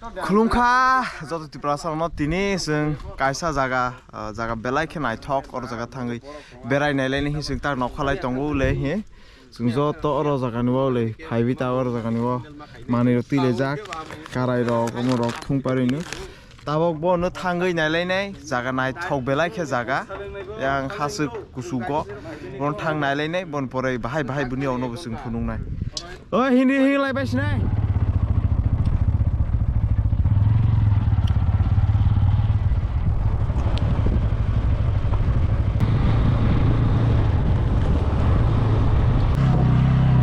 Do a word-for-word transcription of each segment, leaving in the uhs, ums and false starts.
Khulumkha joto Tiprasa rokno, tini chwng kaisa jaga, ah, jaga belai khe naithok, oro jaga thangwi berai nailaini hi chwng tak nokhalai tongo le hi. Chwng joto oro jaga ni o le phaiwi ta oro jaga ni o manwi rok twi lejak, karai rok, omo rok thung parwi no. Tabok bo no thangwi nailainai jaga naithok belai khe jaga. Yang haswk kusugo. Bon thang nailainai, bon pore bahai bahai buni ono bo chwng phunuknai. O hindi hinglai bai sinai.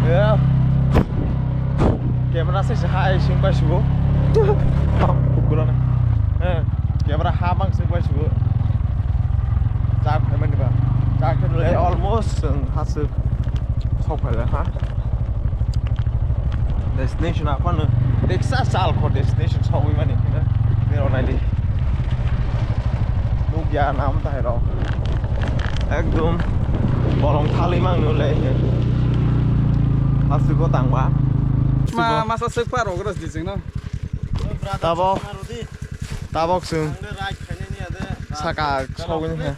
Ya. Camera se se hai sing bai sugo. Bukurana. Eh, camera ha bang sing bai sugo. Chak phaimani ba. Chak khe almost, um, haswk sok phaila ha. Destination aphano teksa sal kho destination sogwi mani kheno. Nero naidi. Nukya nam tahai rok. Ekdom bolong thali mang nule. Haswk bo tangba. Ma, masa swk pa rok ras di jeng no. Tabo. Tabok chwng saka sogwini he.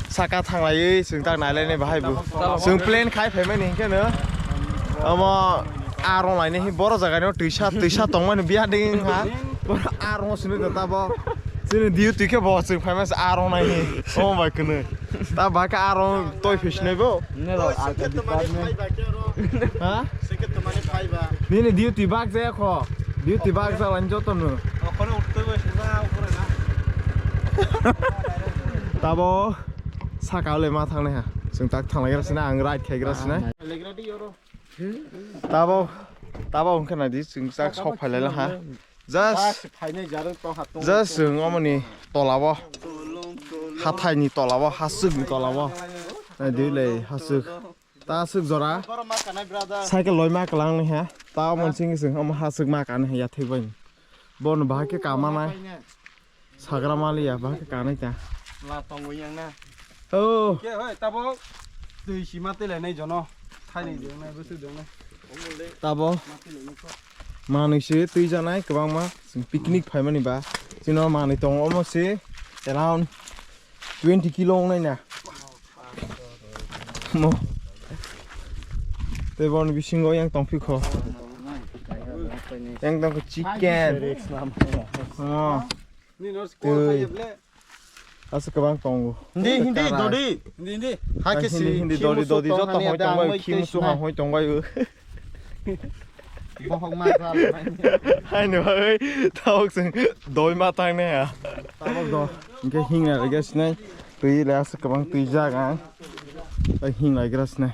Saka thanglaiwi chwng tak nailaini bahai bo. Chwng plan khai phaimani hinkhe no. Omo arong laini hi boro jagani o twisa, twisa tongmani biya ding ha. Boro arong sini do tabok. Chini duty khe bo chwng phaima se arong nai hi. Omo bai kwnwi. Ta bai khe arong toi phi sinai bo. Nero aka department. Ha? Nini duty bak jaya kho. Duty bak jala ni joto no. Okhone uttoi bai sida ukore na. Tabo saka le ma thangnai ha. Chwng tak thanglai gra sina, ang right khai gra sina. Tabo, tabo wngkha nai di, chwng chak sok phailai ha. Just, just chwng omoni tolabo, hathaini tolabo, haswkni tolabo. Nai di le haswk. Ta aswk jora. Cycle loi ma kwlang ni ha. Ta omo sing sing omo haswk ma kan ha ya thik bai. Bon bahai khe kama nai. Sagra maliya bahai khe kanai ta. La tongwi yang na. Oh. Ke hoi tabo. Twi sima tele nai jono. Thaini jong nai busu jong nai. Tabo. Ma tele nai ko. Manwi se twi janai kwbangma. Chwng picnic phaimani ba. Chino manwi tongo omo se around twenty kilo wngnai na. Mo. Tei bon bisingo yang tongphi kho. Yang tongkho chicken. Oh. Tei. Asa kwbang tongo. Hindi, hindi, dodi. Hindi, hindi. Hai ke hindi, si, hindi, dodi, dodi, joto hoi tongbai, khim su ha hoi tongbai. Bohok ma jal. Hai no, hai, tawk sing doi ma tang ne ya. Tawk do. Hingke hing na gas nai. Twi le asa kwbang twi jaga. Tei hing lai gra sinai.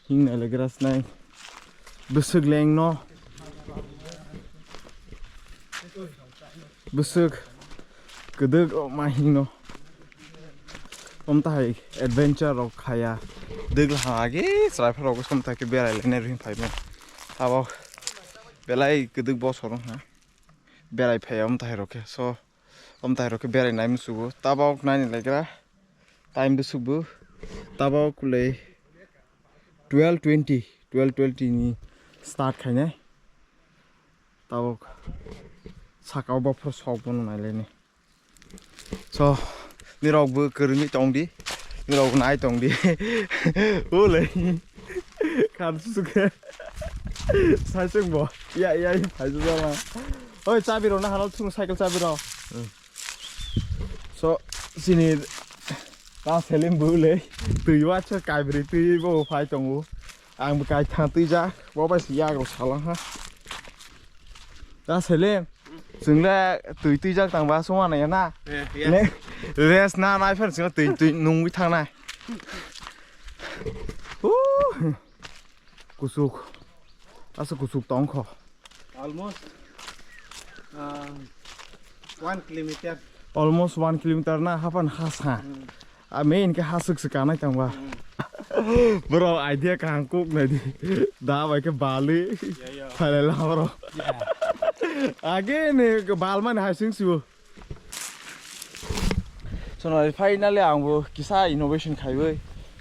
Hing lai gra sinai. Bwswk leng no. Bwswk kwdwk rok ma hing no. Om tahai adventure rok khaya. Dwgla ha age chwrai phai rok som thai khe berai lai nai rwng phai mani. Abo belai kwdwk bosor wng ha. Berai phai om tahai rok khe so. Om tahai rok khe berai nai musugo. Tabok nai ni lai gra. Time bwswk bo tabok le twelve twenty, twelve twenty ni start khainai. Tabok saka o bophor sok bono nailaini. So nirok bo kwrwngwi tongdi, nirok bo nai tongdi. Ulei khan suke. Saisung bo ya ya phaisu jala. Oi chabi rok na hano thung cycle chabi rok. So, chini ta selim bwle twi wacha kaibri twi bo phai tongo. Ang bo kai thang twi jak, bo bai si yak rok salang ha. Ta selim, chwng le twi twi jak tang ba sung wana ya na. Eh, yes. Le, rest na nai pher chwng twi twi nungwi thang nai. Uh, kusuk, asa kusuk tong kho. Almost, uh, one kilometer. Almost one kilometer na hapan hasa. Hmm. A main ke hasuk se kanai tangba. Hmm. Bro, idea kaham kuk nai di. Da bai ke bali. Yeah, yeah. Phalai la bro. Yeah. Age ne ke bal man hai sing su. So, no, finally, ang bo kisa innovation khaiwi,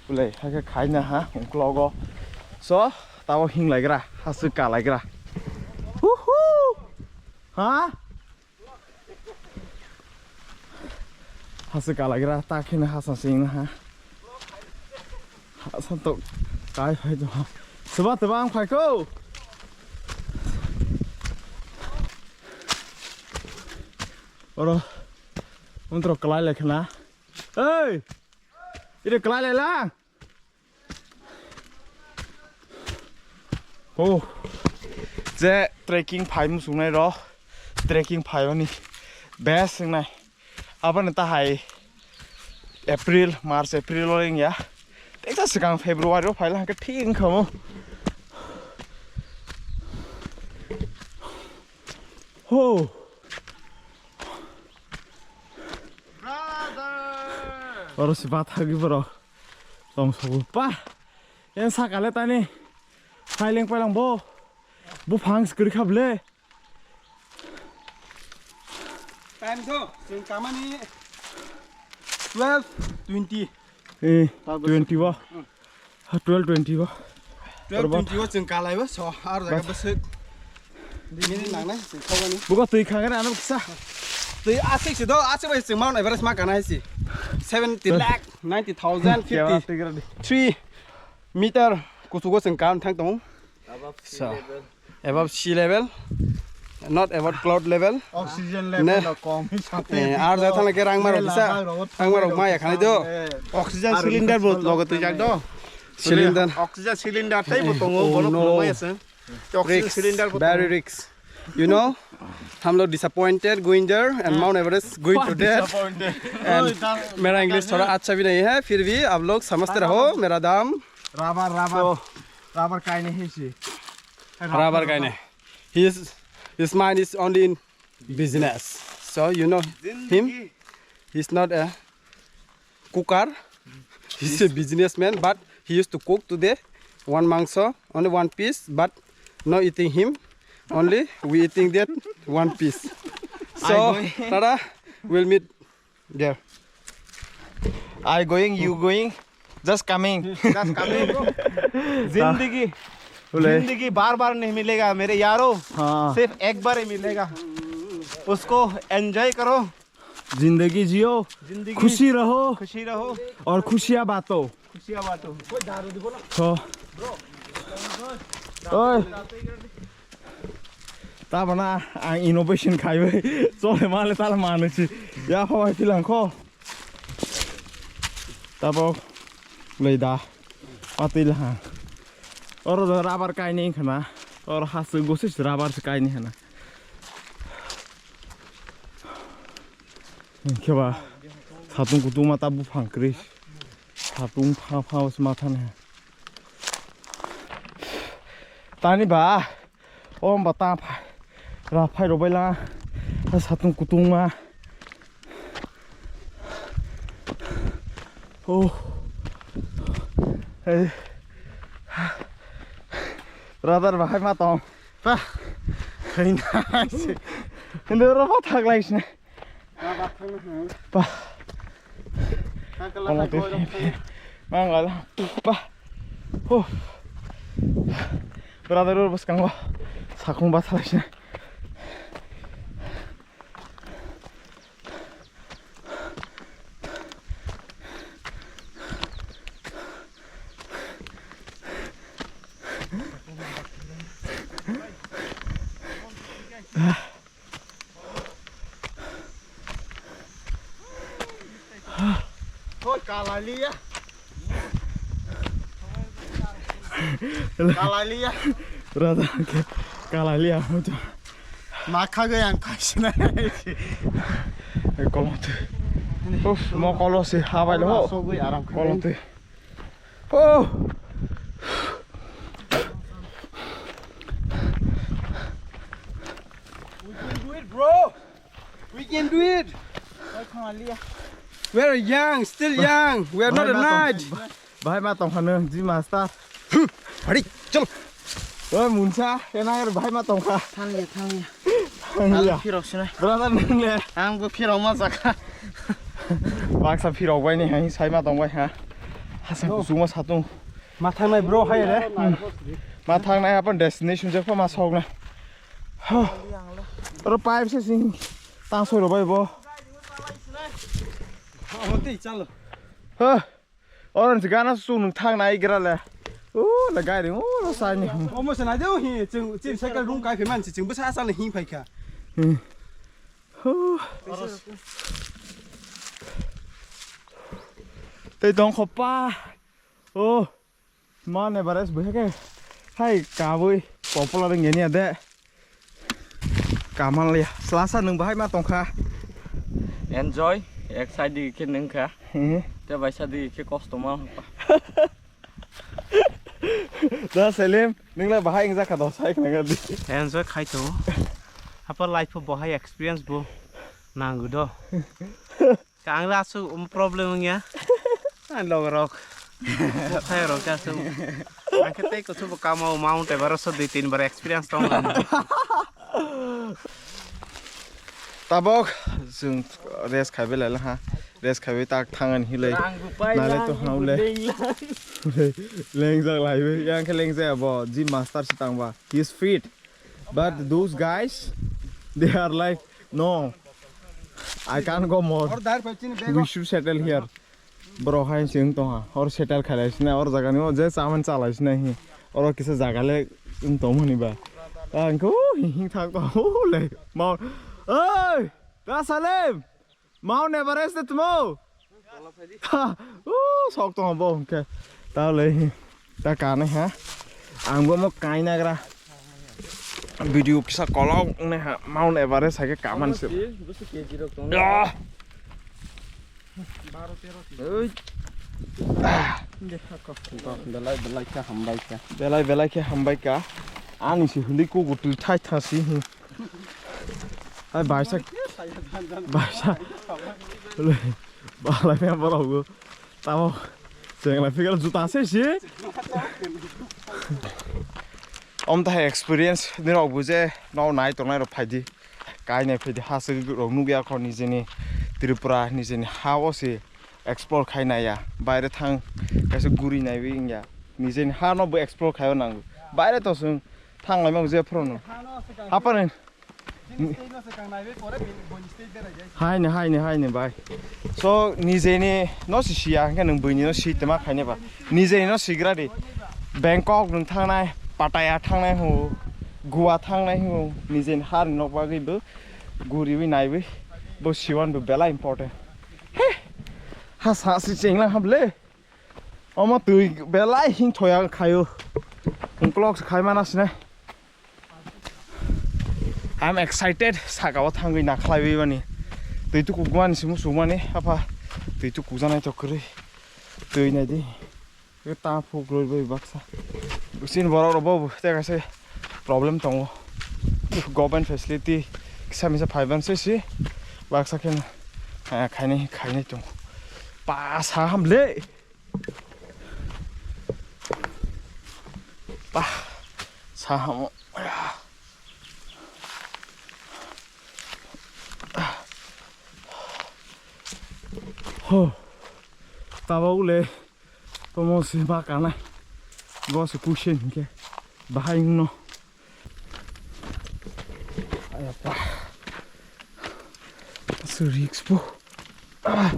pulai, hakhe khaina ha, ungklogo. So, tabo hinglaigra, haswk kalaigra. Woohoo! Ha? Hasa kalagira ta kheno hasa singna ha. Hasa to kai phai to. Seba teba ang phai ko. Oro. Untro kalai lekhna. Ei! Ire kalai lela. Oh, je trekking phai muchungnai rok, trekking phaimani best wngnai. Aboni tahai April, March, April o wngya. Teksa swkang February o phaila hwnkhe thik wngkha mo. Ho. Brother! Oro si bathagwi borok tong sogo pa. Yang sakale tani. Phaileng pailang bo. Buphang se kwrwi kha bwle. Time so, chwng kamani twelve twenty. Eh, twenty bo. Hmm. Ha, twelve twenty bo. Twelve twenty o chwng kalai bo, so, ar jaga bwswk. Bini nangnai, chwng khogani. Bugo twi khangani ano kisa. Twi asik si do, asik bai chwng Mount Everest ma kana hai si. Seventy lakh, ninety thousand, fifty three meter kuchugo chwng kan thang tongo. Above sea level. Above sea level, not about cloud level. Oxygen level kom hisab te. Eh, ar jaga thangla ke rang marok kisa, rang marok maya khanai do. Oxygen cylinder bo logo twijak do. Cylinder. Oxygen cylinder tei bo tongo, bono phunukmaya se. Oxygen cylinder bo tongo. Very risk. You know, हम लोग disappointed going there and Mount Everest going to death. And मेरा English थोड़ा अच्छा भी नहीं है, फिर भी आप लोग समझते रहो मेरा दाम। Rubber, rubber, rubber kaine hisi. Rubber kaine. His, his mind is only in business. So you know him. He's not a cooker. He's a businessman, but he used to cook today one mangso, only one piece, but no eating him. Only we eating that one piece. So, Tata, we'll meet there. I going, you going, just coming. Just coming. जिंदगी, बोले। जिंदगी बार बार नहीं मिलेगा मेरे यारो, हाँ। सिर्फ एक बार ही मिलेगा, उसको एंजॉय करो। जिंदगी जियो, जिंदगी खुशी रहो, खुशी रहो और खुशियां बांटो। खुशियां बांटो। So, oi. Tabana ang innovation khaiwi chole male tala manusi. Ya hawai tilang kho. Tabok lei da. Atwi laha. Oro do rubber kaini khana. Oro hasu gosis rubber se kaini khana. Khe ba satung kutung ma ta buphang kwrwi. Satung pha pha se ma thani. Tani ba o ba ta phai ra phai rok bai la satung kutung ma. Oh. Hey. Brother, bahai ma tong. Pa. Khaina se. Hindi ro pa thak lai sne. Pa. Mang la. Pa. Oh. Brother, ro bas kang ba. Sakung ba thak lai sne. Hoi, kalaliya. Kalaliya. Brother, kalaliya mucho. Makha ge yang kaisina. Kolong tu. Uf, mo kolong si habai lo. Sogui aram kha. Kolong tu. Oh. We can do it, bro. We can do it. We are young, still young. We are not a night. Bahai ma tong khano, ji master. Hari, chalo. Oi, munsa, ena er bahai ma tong kha. Thangya, thangya. Thangya. Ang phirok sinai. Brother, nang le. Ang bo phirok ma jakha. Baksa phirok bai ni hai, sai ma tong bai ha. Hasa kusuma satung. Ma thangnai bro, hai re. Ma thangnai apa destination jakpa ma sok na. Huh. Oro pipe se sing tang soi rw bai bo. Omo tei chalo. Ha. Oro nsi gana su nung thang nai gra le. U le gari u lo sa ni. Omo se nai de hi ching chin cycle room kai phe man si ching bwsa sa le hi phai kha. Hmm. Hu. Tei tong kho pa. Oh. Mount Everest bwsake hai kabui popular wngya de. Kamal ya. Slasa nwng bahai ma tongkha. Enjoy, excited khe nwngkha. He. Te baisa di khe kosto ma. Da Selim, nwng le bahai wngjakha do sai khna di. Enjoy khai to. Apa life bo bahai experience bo nangu do. Ka ang le aswk um problem wngya. Ang log rok. Thai rok aswk. Ang khe tei kuchuk bo kamo Mount Everest dui tin bar experience tong. Tabok jung rest khaibe lai ha. Rest khaibe tak thangan hilai. Nale to haule. Lengjak laibe. Yang khe lengjak bo gym master si tangba. He is fit. But those guys, they are like, "No, I can't go more. We should settle here." Bro hai sing tong ha. Or settle khalai sina, or jaga ni o je chaman chalai sina hi. Or kisa jaga le wng tong mani ba. Ta ang ko hi hi thak to. O le. Ma. Oi! Da Salim! Mount Everest de tumo. Ha, uh, sok tong bo hwnkhe. Ta le hi. Ta kanai ha. Ang bo mo kainagra. Video kisa kolok ne ha. Mount Everest ha ke kaman se. Busu K G rok tong. Ah. Oi. Belai belai khe hambai kha. Belai belai khe hambai kha. Ani si huli ko gutu thai thasi. Hai baisa, baisa. Balai member ogo. Tamo. Chengla pigal juta se si. Om ta hai experience ni rok buje no nai tongnai rok phaidi. Kainai phaidi ha se rok nugya kho nijeni Tripura nijeni ha o si explore khai naiya. Baire thang kaisa guri naiwi wngya. Nijeni ha no bo explore khai o nango. Baire to sung thang lai ma buje phrono. Hapani. Haini, haini, haini, bai. So, nijeni no si siya, hingke nwng buini no si tema khaine ba. Nijeni no sigra di. Bangkok nwng thangnai, Pattaya thangnai hu, Goa thangnai hu, nijeni har nok bagwi bo guriwi naiwi bo siwan bo bela important. He! Ha sa si chenglang hable. Omo twi belai hing thoya khaio. Hung clock se khai mana sine. I'm excited. Saka o thangwi na khlaiwi mani. Twi tu kukmani simu sumani apa. Twi tu kujanai to kwrwi. Twi nai di. Yo ta phuk roi bai baksa. Sin borok rok bo te kaisa problem tongo. Government facility kisa misa phaiban se si. Baksa khe na. Ha, khaini, khaini tongo. Pa sa ham le. Bah, sa hamo. Ho. Tabo ule. Tomo se ba kana. Go se kushen ke. Bahai no. Ayapa. Su risk po. Ah.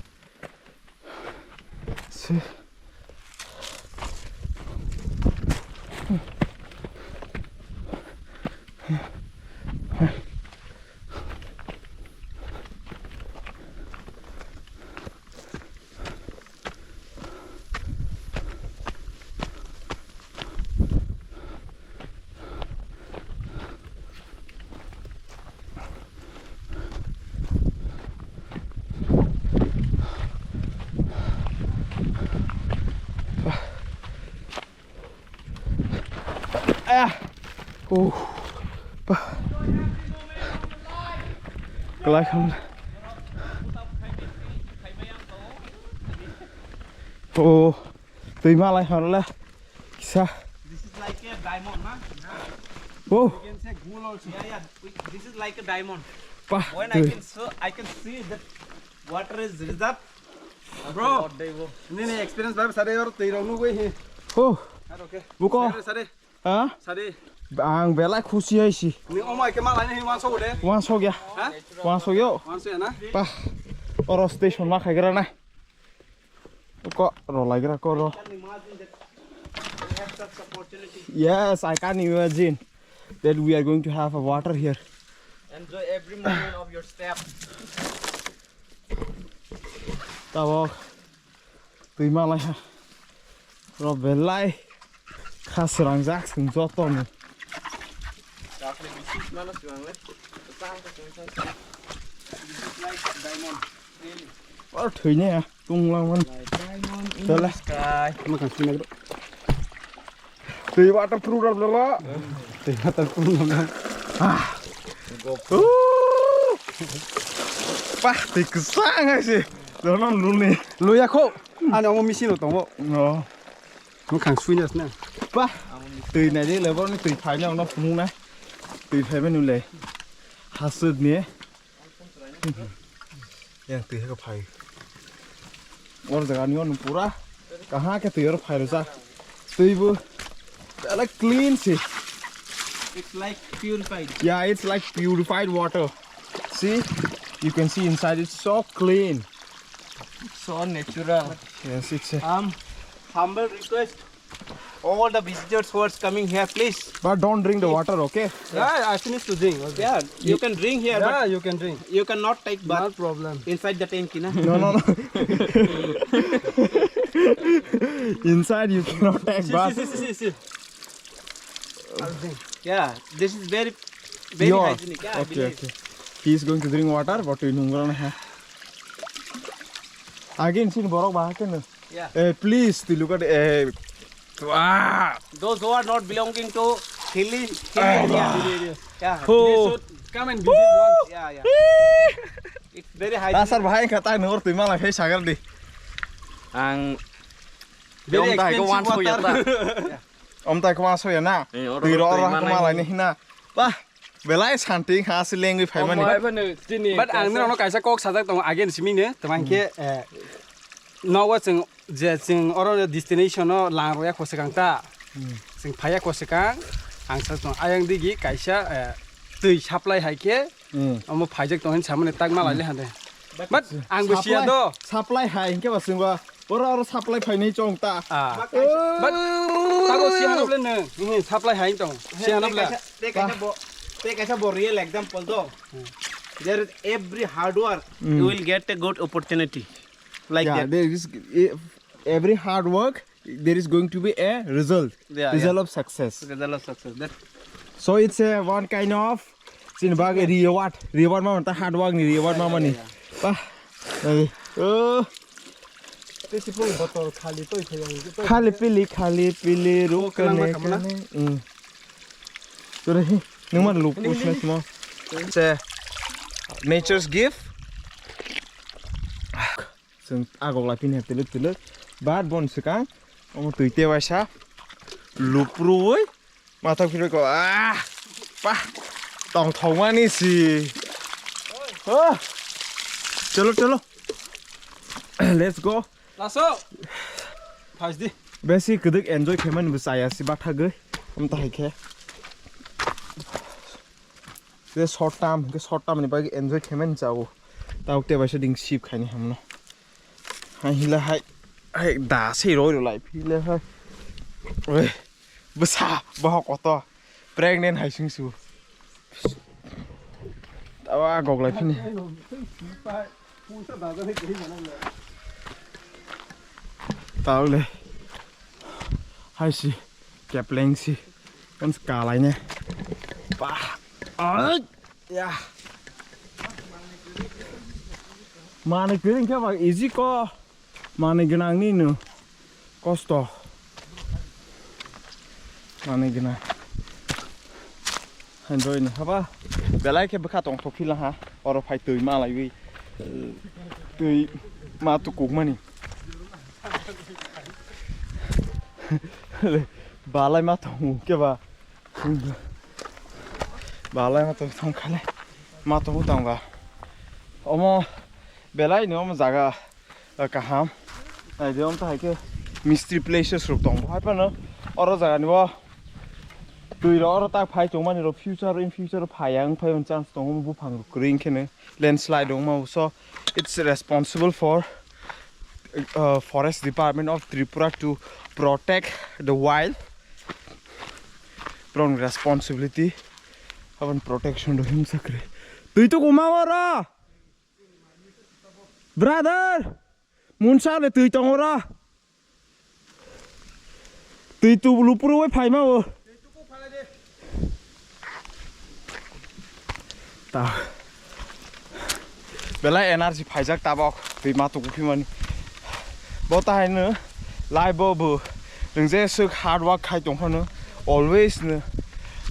Ah. Oh. Pa. Kelai kham. Oh. Twi malai harla. Kisa. This is like a diamond, na? Oh. You can say gold also. Yeah, yeah. We, this is like a diamond. Pa. When I can so, I can see that water is reserve. Bro. Ni ni experience bai sare or twi rong nu goi he. Oh. Okay. Buko. Sare, sare. Ha? Sare. Ang belai khusi hai si. Ni omo ke malai ni wanso de. Wanso ya. Ha? Wanso yo. Wanso ya na? Pa. Oro station ma khaigra na. Ko ro laigra ko ro. Yes, I can imagine that we are going to have a water here. Enjoy every moment of your step. Tabok twi malai ha. Ro belai kha srangjak sung joto ni. Or thwini ya tunglang man. Dole. Twi water proof rap lolo. Twi water proof rap lolo. Pah, twi kwchang hai se. Dono luni. Luya kho. Ani omo machine o tongo. No. Mukhang suinas na. Pah. Twi nai de lebor ni twi phai na ono phunung na. Twi phai menu le. Hasud ni. Yang twi haka phai. Or jaga ni ono pura. Kaha ke twi or phai roja. Twi bu. Ala clean si. It's like purified. Yeah, it's like purified water. See, you can see inside it's so clean. So natural. Yes, it's a Um, humble request, all the visitors who are coming here, please. But don't drink the water, okay? Yeah, I finished to drink. Okay. Yeah, you can drink here, Yeah, but you can drink. You cannot take No bath problem. Inside the tank, na? No, no, no. Inside you cannot take See, bath. See, see, see, see. Yeah, this is very, very Pure. Hygienic. Yeah, I Okay, believe. Okay. He is going to drink water, but you know, ha. Again, sin borok ba kene. Yeah. Eh, please, to look at eh. Wow. Those who are not belonging to hilly, hilly Ah, area. Hilly area. Yeah. Who? They should come and visit once. Yeah, yeah. It's very hygienic. Asar bahai kata nor tui mala face agar di. Ang Very Yong dai ko expensive wan so water. Yata. Yeah. Om tai kwma soya na. Eh, oro Twi ro twi ro manai. Kwma lai ni hina. Bah, belai santi ha si lengwi phai mani. Omo hai phano chini But ang kaisa. Nang no kaisa kok sajak tongo again simi ne, tama Hmm. Khe, eh, nogo chwng je chwng oro destination no lang roya khoswkang ta. Hmm. Chwng phaya khoswkang, ang sa tong ayang digi kaisa, eh, twi supply hai khe, Hmm. Omo phaijak tong hin samani tak malai le hande. But But ang bo siya Supply, do. Supply hai hinkhe ba chwng ba. Oro, oro supply phainai chong ta. Ah. But tabo si hanap le nang. Hmm, supply hai tong. Si hanap le. Te kaisa, te kaisa bo, te kaisa bo real example do. Hmm. There is every hard work, Hmm. you will get a good opportunity. Like Yeah, that. There is, eh, every hard work, there is going to be a result. Yeah, Result yeah. Of success. Result of success. That So it's a one kind of Chini bagwi reward, reward ma ta hard work ni reward ma mani. Yeah, yeah, yeah. Bah. Ai. Oh. Tei si pung botol khali toi thai ang toi. Khali pili, khali pili, Oh, ruk kene, kene. Hmm. Sore hi, nung man lup Ini, ini, pusna ini. Semua. It's a nature's gift. Chwng agok lai pini twlwk twlwk. Bat bon swkang. Omo twi te waisa. Luprui. Mathok phiroi ko. Ah. Pa. Tong thongmani si. Ah. Chalo, chalo. Let's go. Laso. Phas di. Besi kwdwk enjoy khaimani bo chaya si bathagwi. Amta hai khe. Tei short term, hwnkhe short term ni bagwi enjoy khaimani chao. Tabuk tei baisa ding sip khaini hamno. Hai hila hai, hai da se roi rw lai phile hai. Oi, bwsa bohok koto. Pregnant hai sing su. Tawa gok lai phini. Taule. Hai si. Kepleng si. Kan sekalai ne. Bah. Ai. Ya. Mani kiring ke bang easy ko. Mani genang ni no. Kosto. Mani genang. Enjoy ni haba. Belai ke bwkha tong thok phila ha. Oro phai twi ma lai wi. Twi ma tu kuk mani. Balai ma tong ke ba. Balai ma tong thang khale. Ma tong tang ba. Omo belai ni omo jaga. Ah, kaham. Naidi, omo ta hai khe mistri places rok tongo. Hai phano oro jaga ni bo Twi rok oro tak phai tongmani rok future, in future phai ang phai chance tongo buphang rok kwrwi wngkhe no landslide wngma, so it's responsible for uh, Forest Department of Tripura to protect the wild. From responsibility, abon protection do him sakre. Twi to kuma oro. Brother, munsa le twi tong oro. Twi tu lupuru wai phaima o. Ta. Belai energy phaijak tabok twi ma tuku phimani. Bo tahaino life bo bo nwng je swk hard work khai tongphano always no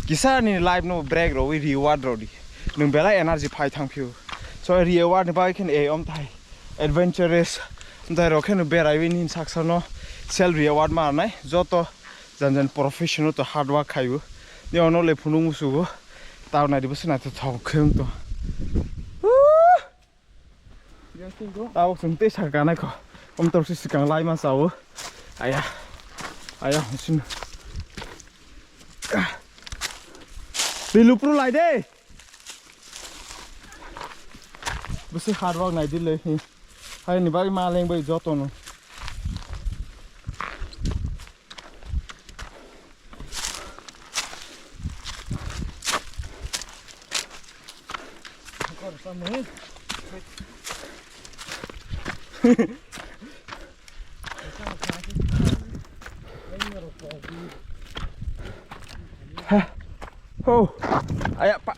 kisa ni life no break rwi reward rodi. Nwng belai energy phai thang phio. So reward ni bagwi khe e om thai adventurous. Amtai rok kheno berai bini saksa no self reward ma nai joto jan jan professional to hard work khayo. Ni ono le phunuk musugo. Tao nai dibo sina to thok kheng to. Tao sung te sa kanai kho. Om tor si sikang lai ma sao. Aya. Aya sin. Di lupru lai de. Bisi hard work nai di le hi. Hai ni bai ma leng bai joto no. Ho. Aya pa.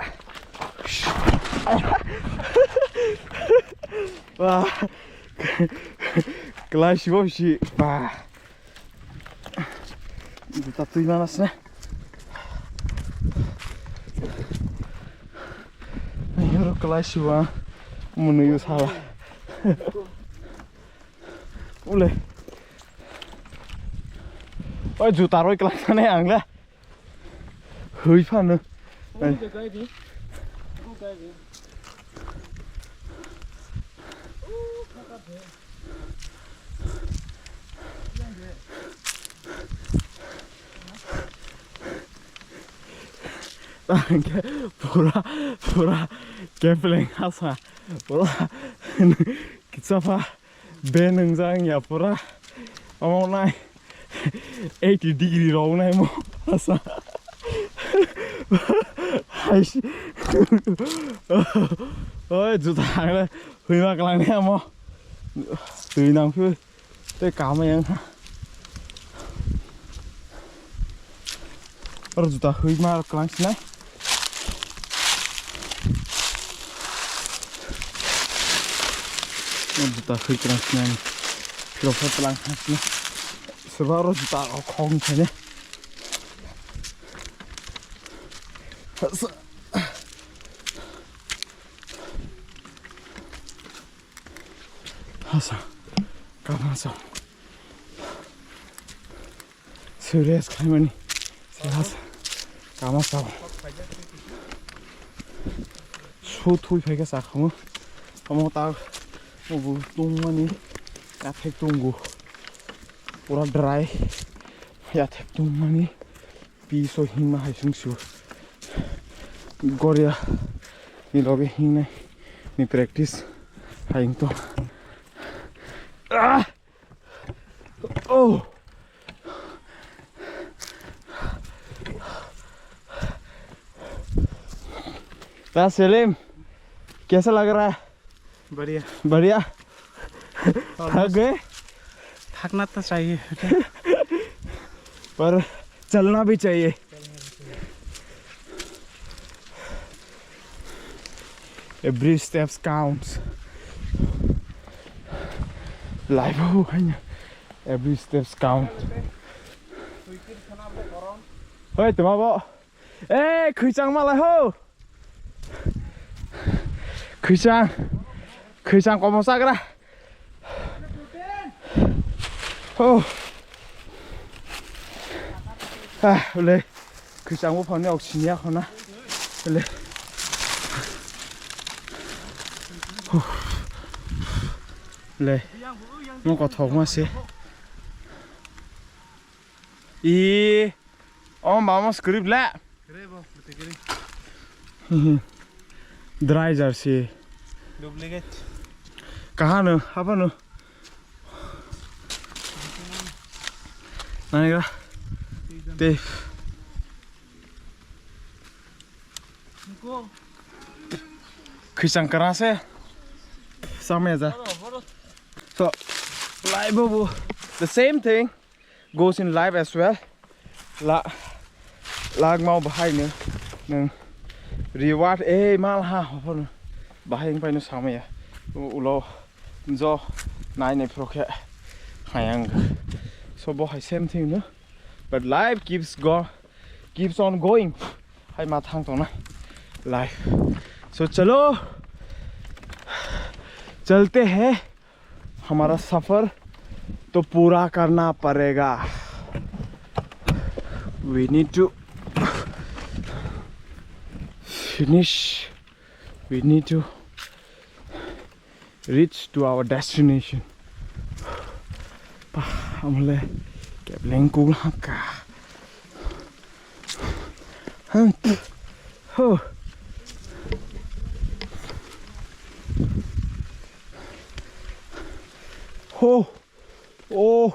Wah. Kelas dua sih. Wah. Juta twi mana sne. Yoro kelas dua. Munu yu sala. Ule. Oi, juta roi kelas sana ang le. Hui phano. Pura, pura, kepleng asa. Pura, kisa pa. Be nwngjak wngya pura. Omo nai eighty degree rok nai mo. Asa. Hai si. Oi, juta hangle huima klang ni amo. Twi nang phi. Tei kama yang. Oro juta hwi ma klang sinai. Oro juta hwi klang sinai. Phirok pha klang kha sinai. Soba oro juta rok khong khaine. Hasa. Kama sa. Serious khlaimani. Se hasa. Kama sa. Su thui phaikha sa khamu. Omo ta obo tungmani. Yathek tungu. Pura dry. Yathek tungmani. Piso himma hai sung su. Goria ni loge hingnai ni practice hai to. Ah! Oh! Ba Selim, kaisa lag raha hai? बढ़िया। बढ़िया। Almost। थक गए? थकना तो चाहिए। पर चलना भी चाहिए। Every steps counts. Life o haino every steps count. Hoi, tuma bo. Eh, khwichang malai ho. Khwichang. Khwichang komo chagra. Oh. Ah, le. Khwichang bo phone oxygen ya khona. Le. Le. Mo kothok ma se. I. Oh, mama script le. Kere bo, bete kere. Dry jersey. Duplicate. Kahano, apa no? Nani ga? Tape. Khisang kara se. Samya ja. So, life bo the same thing goes in life as well. La, lagmao bahai no nung reward e mal ha hopon bahai pai no samaya. U-, ulo jo nai nai phro khe hayang. So bo hai same thing no. But life keeps go, keeps on going. Hai ma thang tong na life. So chalo, chalte hain. हमारा सफर तो पूरा करना पड़ेगा। We need to finish. We need to reach to our destination. Pa, amle kebleng kula ka. Ho. Ho. Oh.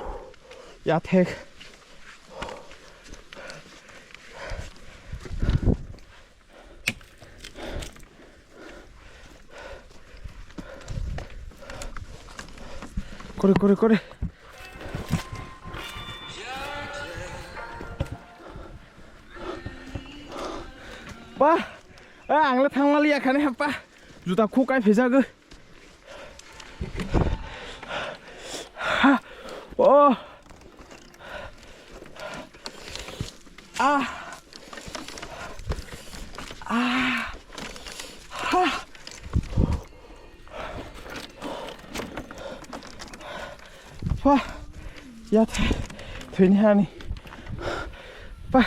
Yathek. Kore, kore, kore. Pa, eh, ang le thangmaliya khani ha, pa. Juta khu kai phejago. Ha. Oh. Ah. Ah. Ha. Pa. Yathek. Thwini hani. Pa.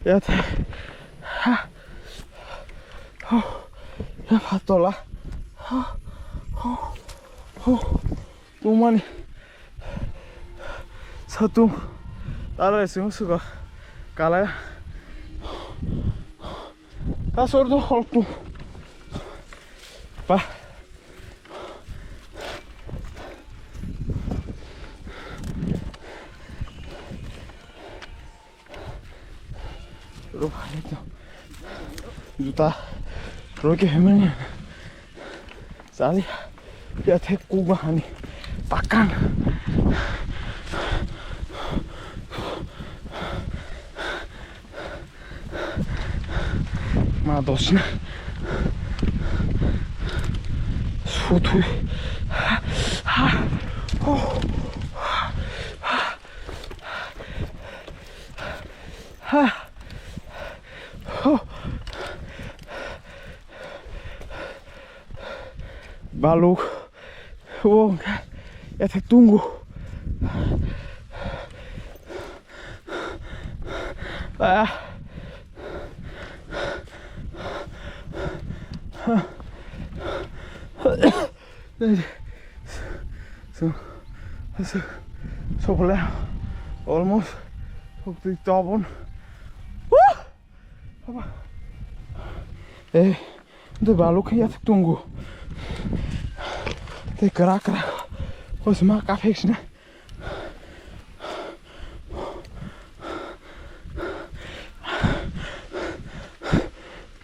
Yathek. Ha. Ho. Ya pha tola. Ho. Ho. Ho. Tungmani satung tara sung suka kala ta sor do hol tu pa. Juta roke hemeng sari yathek kuba hani pakan. Ma dosna sutu. Ha. Oh. Ha. Ho. Baluk. Wo, yathek tungo. Ah. So, so, so, so, almost. Hopefully, top one. Woo! Haba. Eh, de baluk ya tungu. De kara kara. Os ma ka fix na.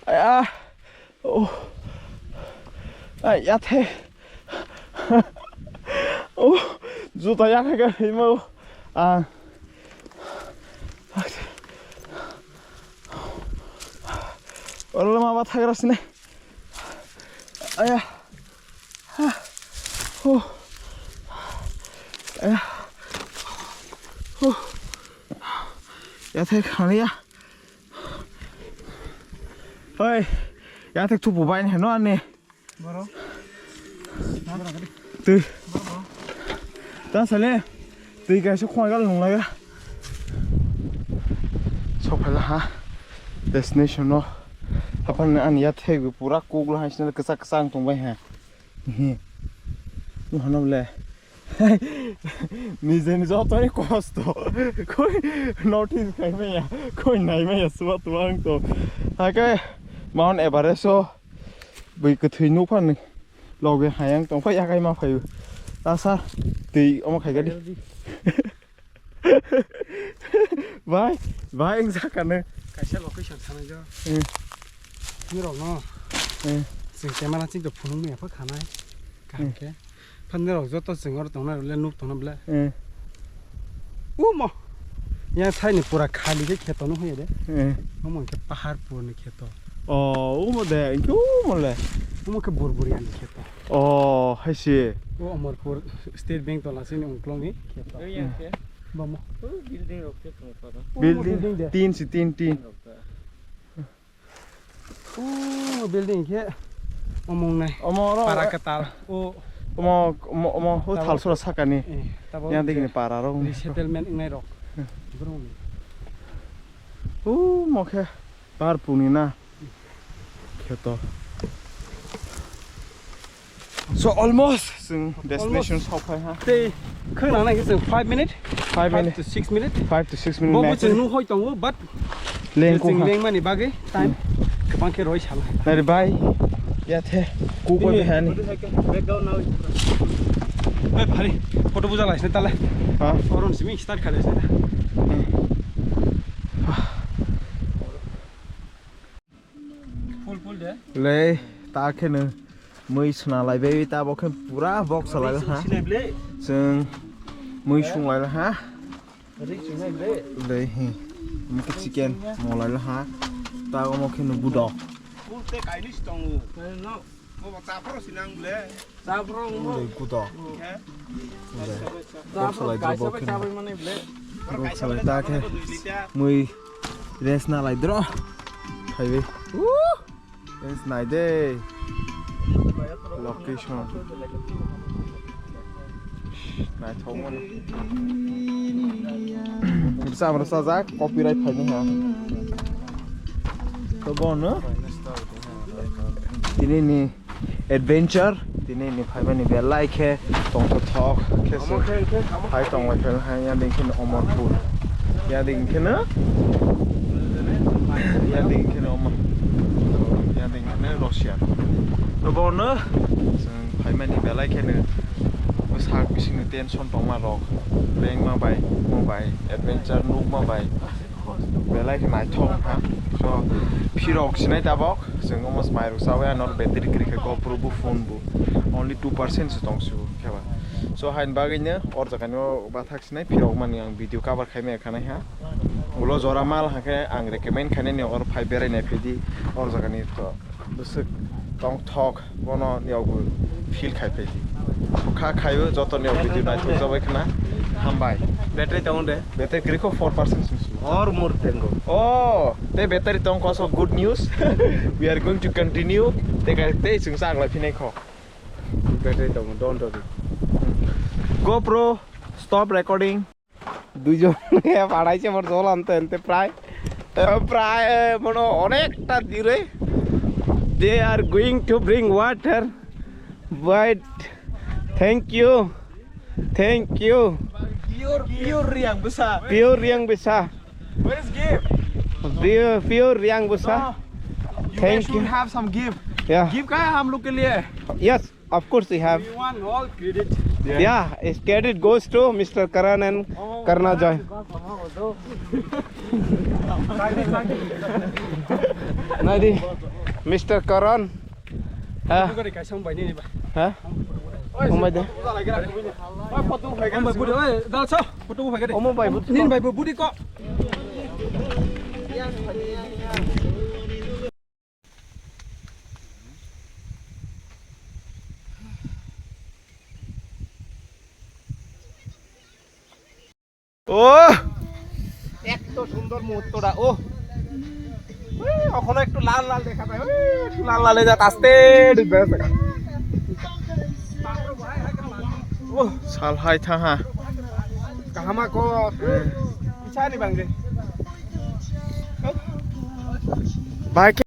Aya. Oh. Ay, ya the. Oh, juta ya kha ka himo. Ah. Oro ma ba thagra sine. Aya. Ha. Oh. Aya. Oh. Ya thai khani ya. Oi. Ya thai tu bu bai ne no ani. Boro. Twi. Ta sale. Twi kaisa khonga gal nung laga. Sok phala ha. Destination no. Hapan ani ya thai pura kuk lo hai sine kisa kisa ang tong bai ha. Hi. Ni hano le. Nijeni jotoni kosto. Koi notice khai maya, koi nai maya, suwa tuwang to. Hake Mount Everest o bui kwthwi nukha ni loge hayang tongkha yakai ma phaio. Asa twi omo khai gadi. Bai, bai wng sakha ne. Kaisa location sanai jo. Hmm. Ni rok no. Hmm. Sing camera ching to phunung maya pha khanai. Kaham khe. Phan ni rok joto sing oro tongna le nuk tongna ble. Hmm. Umo. Ya sai ni pura khali khe kheto no hoye de. Hmm. Omo khe pahar pur ni kheto. Oh, umo de, inke umo le. Umo khe bur bur ya ni kheto. Oh, hai se. O Amarpur State Bank tola sini ungklong ni kheto. Oi, yang khe. Bamo. O building rok khe tong pada. Building, building de. Tin si tin, tin. Rok ta. O building khe omong nai. Omo oro. Para ketal. O. Omo, omo, omo, o tabo. Thalsora sakani. Eh, tabo. Yang degini para rok. Resettlement nai rok. Hmm. Borok ni. O mo khe. Pahar puni na. Kheto. So almost chwng destination. Almost. Sok phai ha. Tei khwnang nai khe chwng five minute. Five minute. Five to six minute. Five to six minute. Bo bo max. Chwng nuhoi tongo, but lengkuk chwng ha. Lengmani bagwi time. Hmm. Kwbang khe roi sala. Nari bai. Ya the. Kuk bai. Bini hani. Oi phari. Photo buja lai sini tale. Ha? Oron simi start khalai sini. Hmm. Full, full de. Lei, ta khe no mui suna lai bai, ta bo khe pura bok salai ha. Sinai ble. Chwng mui sung lai ha. Ri sinai ble. Lei hi. Mui khe chicken mo lai ha. Ta omo khe no budok. Full te kaini stongo. No. Mo ba ta phoro sinang ble. Tabro mo. Ui, kuto. He? Tabro, bok salai dro, kaisa bok bai khe. Tabro mani ble. Bok salai ta khe. Mui rest na lai dro. Hai bai. Woo! Rest nai de. Location. Naithok mani. Bwsa bwsa jak copyright phaini ha. To bono. Tini ni adventure, tini ni phaimani belai khe tongthok khe se phai tong lai phai ha, ya ding khe no Amarpur, ya ding khe no, ya ding khe no Amar, ya ding khe no Russia. To bono chwng phaimani belai khe no bwsak bising ni tension tongma rok, lengma bai, mo bai, adventure nukma bai. Belai khe naithok wngkha. So, phirok sinai tabok, chwng omo mairok chawi, anw battery kwrwi khe GoPro bo phone bo. Only two percent se tong su khe ba. So, hain bagwi no or jaga ni o bathak sinai phirok mani ang video cover khai maya khanai ha. Ulo jora mal ha khe ang recommend khainai ni or phai berai nai phai di or jaga ni to. Bwswk tongthok, bono ni yago feel khai phai di. Kha khaio joto ni yago video naithok jabai khna. Hambai. Battery tongo de? Battery kwrwi kho four percent sung sung. Or more tongo. Oh, te battery tong kho, so good news. We are going to continue. Te kai te sung sa aglai phinai kho. Battery tongo, don't worry. GoPro, stop recording. Duijon padai se mor jol ante ante prai, eh, prai, eh, mono onekta dire. They are going to bring water, but thank you, thank you. Pure, pure Riang Bwsa. Pure Riang Bwsa. Where is gift? Pure, pure Riang Bwsa. No. You guys should have some gift. Yeah. Gift kya hai hum log ke liye? Yes. Of course we have. We want all credit. Yeah, it's credit goes to Mister Karan and Karna Joy. Nadi, Mister Karan. Ha? Ha? Umbai de. Omo bai budi ko. ও, এত সুন্দর মুহূর্তটা। ও, ওই, ওখানে একটু লাল লাল দেখা যায়। ওই, একটু লাল লাল হয়ে যাচ্ছে, আস্তে ঢুকবে। ও, sal hai tha ha. Kahama ko. Pichani bangde. Bai